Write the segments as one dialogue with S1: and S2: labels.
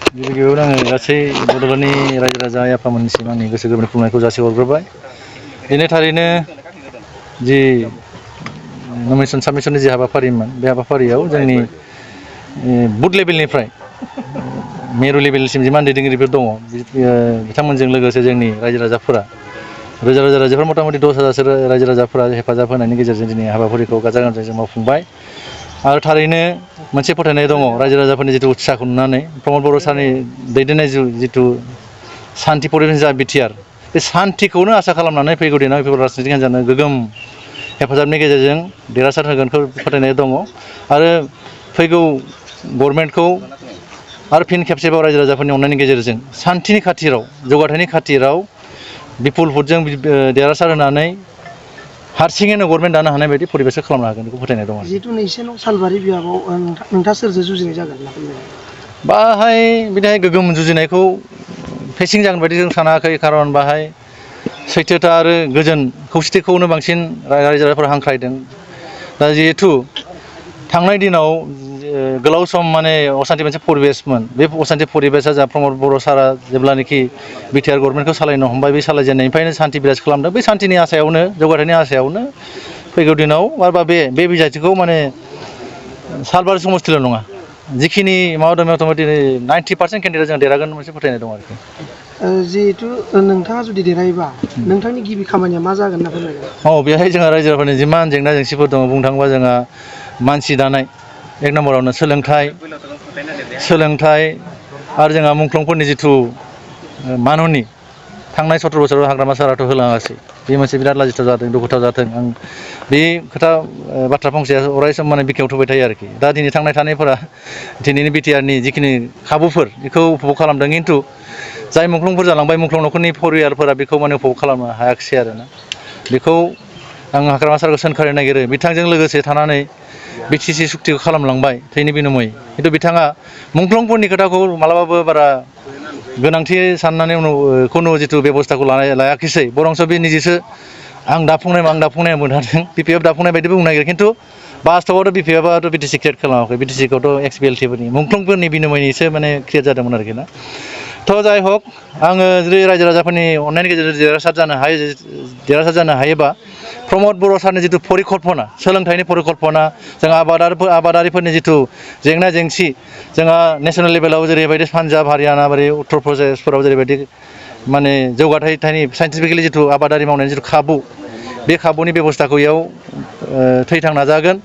S1: गिबियावनो आङो गासै बड'लेण्डनि रायजो राजा आइ आफामोननिसिम आंनि गोसो गोरबोनि खुलुमनायखौ जासिहरग्रोबाय। बेनो थारैनो जि नमिनेसन साबमिसननि जि हाबाफारिमोन बे हाबाफारियाव जोंनि बुथ लेभेलनिफ्राय मिरु लेभेलसिम जिमान दैदेनगिरिफोर दङ बिथांमोनजों लोगोसे जोंनि रायजो राजाफोरा रोजा रोजा रायजोफोर मथा-मथि 10,000सो रायजो राजाफोरा हेफाजाब होनायनि गेजेरजों दिनै हाबाफारिखौ गाजा गोमजायै जों मावफुंबाय। आरो थारैनो मोनसे फोथायनाय दङ रायजो राजाफोरनि जिथु उत्साहखौ नुनानै प्रमद बर' सारनि दैदेननाय जिथु सान्थि परिबेस जा बिटिआर बे सान्थिखौनो आसा खालामनानै फैगौ दिनाव बेफोर राजनितिक हान्जानो गोगोम हेफाजाबनि गेजेरजों देरहासार होगोनखौ फोथायनाय दङ। आरो फैगौ गभर्नमेन्टखौ आरो फिन खेबसेबाव रायजो राजाफोरनि अननायनि गेजेरजों सान्थिनि खाथिराव जौगाथायनि खाथिराव बिपुल भटजों देरहासार होनानै हारसिङैनो गभर्नमेन्ट दानो हानाय बायदि परिबेसखौ खालामनो हागोन बेखौ फोथायनाय दं।
S2: जिहेतु नैसे नं सालबारि बिभागाव नोंथाङा सोरजों जुजिनाय जागोन?
S1: बाहाय बिदिहाय गोगोम जुजिनायखौ फेसिं जागोन बायदि जों सानाखै खारन बाहाय सैथोथा आरो गोजोन खौसेथिखौनो बांसिन रायजो राजाफोरा हांख्रायदों। दा जिहेथु थांनाय दिनाव गोलाव सम माने असान्थि मोनसे परिबेसमोन बे असान्थि परिबेसा जा प्रमद बर' सारा जेब्लानोखि बिटिआर गभर्नमेन्टखौ सालायनो हमबाय बे सालायजेननायनिफ्रायनो सान्थि बिराज खालामदों। बै सान्थिनि आसायावनो जौगाथायनि आसायावनो फैगौ दिनाव बा बे बिजाथिखौ माने सालबारि समस्तिल' नङा जिखिनि माबा दङ मथा-मथि 90% केन्डिडेट जों देरहागोन मोनसे फोथायनाय दं आरोखि।
S2: जिहेतु नोंथाङा जुदि देरहायोबा नोंथांनि गिबि खामानिया मा जागोन होनना फोरमायगोन?
S1: बेहाय जोंहा रायजो राजाफोरनि जिमान जेंना जेंसिफोर दङ बुंनो थाङोबा जोंहा मानसि दानाय एक नम्बरावनो सोलोंथाइ आरो जोंहा मुंख्लंफोरनि जिथु माननि थांनाय 17 बोसोराव हाग्रामा साराथ' होलाङासै बे मोनसे बिराद लाजिथाव जादों दुखुथाव जादों। आं बे बाथ्रा फंसेया अरायसम माने बिखायाव थुबाय थायो आरोखि। दा दिनै थांनाय थानायफोरा दिनैनि बिटिआरनि जिखिनि खाबुफोर बेखौ उपभग खालामदों खिन्थु जाय मुंख्लंफोर जालांबाय मुंख्लं न'खरनि परियालफोरा बेखौ माने उपभग खालामनो हायाखिसै आरोना। बेखौ आं हाग्रामा सारखौ सोंखारनो नागिरो बिथांजों लोगोसे थानानै बिटिसि सुक्तिखौ खालामलांबाय थैनि बिनिमय खिन्थु बिथाङा मुंख्लंफोरनि खोथाखौ मालाबाबो बारा गोनांथि साननानै खुनु जिथु बेब'स्थाखौ लायाखिसै बरंस बे निजेसो आं दाफुंनाय मोनहादों बिपिएफ दाफुंनाय बायदिबो बुंनो नागिरो खिन्थु बास्तबआवथ' बिपिएफआथ' बिटिसि क्रियेट खालामाखै बिटिसिखौथ' एक्स बिएलटिफोरनि मुंख्लंफोरनि बिनिमयनिसो माने क्रियेट जादोंमोन आरोखि ना। थ' जाय हक आङो जुदि रायजो राजाफोरनि अननायनि गेजेरजों देरहासार जानो हायोबा प्रमद बर' सारनि जिथु परिकल्पना सोलोंथाइनि परिकल्पना जों आबादारिफोरनि जिथु जेंना जेंसि जोंहा नेसनेल लेभेलाव जेरैबायदि पान्जाब हारियाना बायदि उत्तर प्रदेशफोराव जेरैबायदि माने जौगाथायनि साइन्टिफिकेलि जिथु आबादारि मावनायनि जिथु खाबु बे खाबुनि बेब'स्थाखौ इयाव थैथां नाजागोन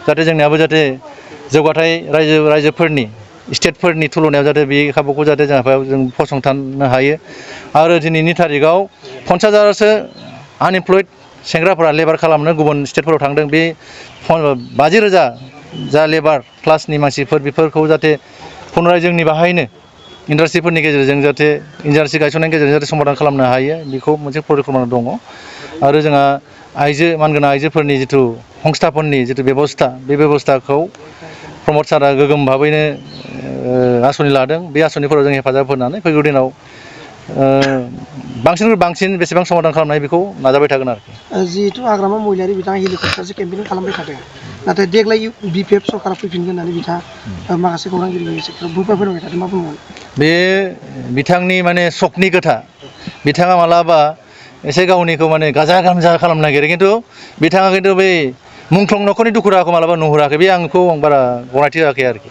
S1: जाहाथे जोंनियाबो जाहाथे जौगाथाय रायजोफोरनि स्टेटफोरनि थुलुनायाव जाहाथे बे खाबुखौ जाहाथे जों फसंथानो हायो। आरो दिनैनि थारिखआव 50,000सो आनएमप्लयड सेंग्राफोरा लेबार खालामनो गुबुन स्टेटफोराव थांदों। बे 50,000 जा लेबार क्लासनि मानसिफोर बेफोरखौ जाहाथे पुनराय जोंनि बाहायनो इन्डास्ट्रिफोरनि गेजेरजों जाहाथे इन्डास्ट्रि गायसननायनि गेजेरजों जाहाथे समाधान खालामनो हायो बेखौ मोनसे परिकल्पना दङ। आरो जोंहा मानगोनां आइजोफोरनि जिथु संस्थाफोरनि जिथु बेब'स्था बे बेब'स्थाखौ प्रमद सारआ गोगोम भाबैनो आसनि लादों। बे आसनिफोराव जों हेफाजाब होनानै फैगौ दिनाव बांसिननिफ्राय बांसिन बेसेबां समाधान खालामनाय बेखौ नाजाबाय थागोन आरोखि।
S2: जिहेतु हाग्रामा महिलारि बिथाङा हेलिकप्टारसो केम्पेनिं खालामबाय थादों नाथाय देग्लाय बिपिएफ सरकारा फैफिनगोन होननानै बिथाङा माखासे खौरांगिरिनि ग्रुपआ फोरमायबाय थादों मा बुंगोन?
S1: बे बिथांनि माने सकनि खोथा बिथाङा मालाबा एसे गावनिखौ माने गाजा गोमजा खालामनो नागिरो खिन्थु बिथाङा खिन्थु बै मुंख्लं न'खरनि दुखु दाहाखौ मालाबा नुहुराखै बे आंखौ बारा गनायथि होआखै आरोखि।